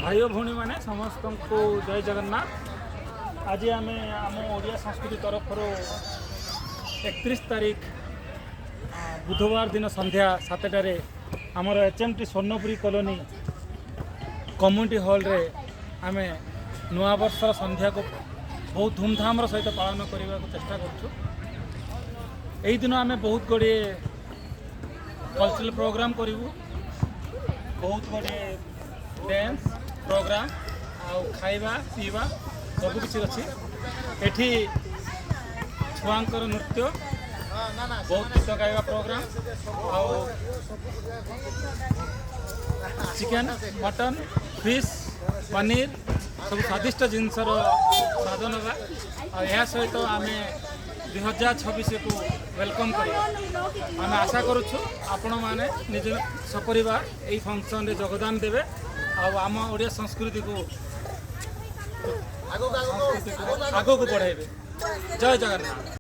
ଭାଇ ଓ ଭଉଣୀମାନେ, ସମସ୍ତଙ୍କୁ ଜୟ ଜଗନ୍ନାଥ। ଆଜି ଆମେ ଆମ ଓଡ଼ିଆ ସଂସ୍କୃତି ତରଫରୁ 31 ତାରିଖ ବୁଧବାର ଦିନ ସନ୍ଧ୍ୟା 7ଟାରେ ଆମର H M T Swarnapuri colony community ହଲ୍ରେ ଆମେ ନୂଆବର୍ଷର ସନ୍ଧ୍ୟାକୁ ବହୁତ ଧୁମଧାମର ସହିତ ପାଳନ କରିବାକୁ ଚେଷ୍ଟା କରୁଛୁ। ଏହି ଦିନ ଆମେ ବହୁତ ଗୁଡ଼ିଏ କଲଚରାଲ୍ ପ୍ରୋଗ୍ରାମ୍ କରିବୁ, ବହୁତ ଗୁଡ଼ିଏ ଡ୍ୟାନ୍ସ ପ୍ରୋଗ୍ରାମ୍ ଆଉ ଖାଇବା ପିଇବା ସବୁକିଛି ଅଛି। ଏଠି ଛୁଆଙ୍କର ନୃତ୍ୟ, ବହୁତ ଗୀତ ଗାଇବା ପ୍ରୋଗ୍ରାମ୍ ଆଉ ଚିକେନ୍, ମଟନ୍, ଫିସ୍, ପନିର ସବୁ ସ୍ୱାଦିଷ୍ଟ ଜିନିଷର ସ୍ୱାଦ ନେବା ଆଉ ଏହା ସହିତ ଆମେ 2026କୁ welcome କରିବା। ଆମେ ଆଶା କରୁଛୁ, ଆପଣମାନେ ନିଜ ସପରିବାର ଏହି ଫଙ୍କସନ୍ରେ ଯୋଗଦାନ ଦେବେ ଆଉ ଆମ ଓଡ଼ିଆ ସଂସ୍କୃତିକୁ ଆଗକୁ ବଢ଼ାଇବେ। ଜୟ ଜଗନ୍ନାଥ।